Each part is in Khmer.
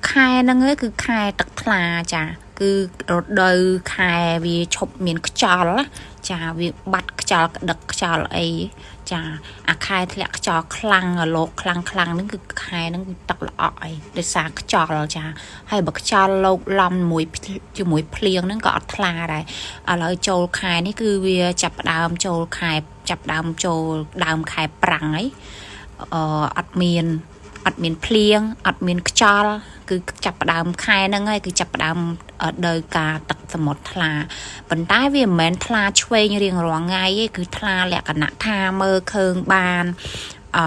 ខែហ្នឹងឯងគឺខែទឹកថ្លាចា គឺរដូវខែវាឈប់មានខ្យល់ណាចាវាបាត់ខ្យល់ក្តឹកខ្យល់អីចាអាខែធ្លាក់ខ្យល់ខ្លាំងអាលោកខ្លាំងខ្លាំងហ្នឹងគឺខែហ្នឹងគឺទឹកល្អក់អីដោយសារខ្យល់ចាហើយបើខ្យល់លោកឡំមួយជាមួយភ្លៀងហ្នឹងក៏អត់ថ្លាដែរឥឡូវចូលខែនេះគឺវាចាប់ផ្ដើមចូលខែចាប់ដើមចូលដើមខែប្រាំងអីអឺអត់មានអត់មានភ្លៀងអត់មានខ្យល់គឺចាប់ផ្ដើមខែហ្នឹងហើយគឺចាប់ផ្ដើមដូវការទឹកសមុទ្រថ្លាប៉ុន្តែវាមិនមែនថ្លាឆ្វេងរៀងរាល់ថ្ងៃទេគឺថ្លាលក្ខណៈថាមើលឃើញបានអឺ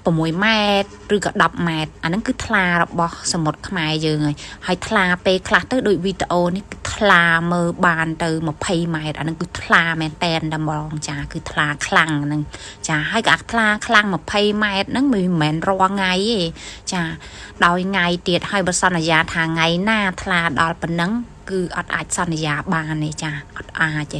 6ម៉ែត្រឬក៏10ម៉ែត្រអាហ្នឹងគឺថ្លារបស់សមុទ្រខ្មែរយើងហើយហើយថ្លាពេលខ្លះទៅដូចវីដេអូនេះគឺថ្លាមើលបានទៅ20ម៉ែត្រអាហ្នឹងគឺថ្លាមែនតែនតែម្ដងចាគឺថ្លាខ្លាំងហ្នឹងចាហើយក៏អាថ្លាខ្លាំង20ម៉ែត្រហ្នឹងមិនមែនរាល់ថ្ងៃទេចាដោយថ្ងៃទៀតហើយបើសន្យាថាថ្ងៃណាថ្លាដល់ប៉ុណ្ណឹងគឺអត់អាចសន្យាបានទេចាអត់អាចទេ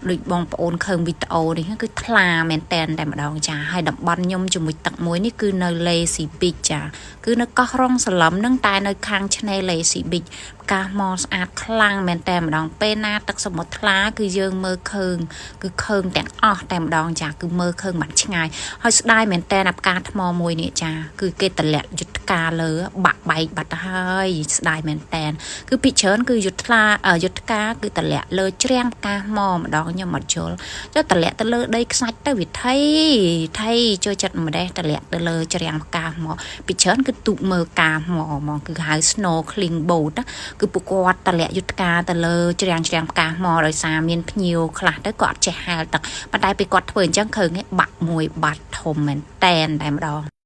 ដូចបងប្អូនឃើញវីដេអូនេះគឺថ្លាមែនតែនតែម្ដងចាហើយតំបន់ខ្ញុំជាមួយទឹកមួយនេះគឺនៅ Lazy Beach ចាគឺនៅកោះរងសលឹមនឹងតែនៅខាងឆ្នេរ Lazy Beach ផ្កាថ្មស្អាតខ្លាំងមែនតែម្ដងពេលណាទឹកសមុទ្រថ្លាគឺយើងមើលឃើញគឺឃើញទាំងអស់តែម្ដងចាគឺមើលឃើញបានឆ្ងាយហើយស្ដាយមែនតែនអាផ្កាថ្មមួយនេះចាគឺគេតម្លាក់យុទ្ធការលើបាក់បែកបាត់ទៅហើយស្ដាយមែនតែនគឺពីច្រើនគឺយុទ្ធថ្លាយុទ្ធការគឺតម្លាក់លើច្រាំងផ្កាថ្មម្ដងខ្ញុំអត់យល់ចុះតម្លាក់ទៅលើដីខ្សាច់ទៅវាថៃថៃចូលចិត្តម្ដេះតម្លាក់ទៅលើច្រាំងផ្កាថ្មពីច្រើនគឺទូកមើលកាថ្មហ្មងគឺហៅ snorkeling boat ណាគឺពួកគាត់តម្លាក់យុទ្ធការទៅលើច្រាំងច្រាំងផ្កាថ្មដោយសារមានភ្ញៀវខ្លះទៅគាត់អត់ចេះហែលទឹកប៉ុន្តែពេលគាត់ធ្វើអញ្ចឹងឃើញបាក់មួយបាត់ធំមែនតែនតែម្ដង។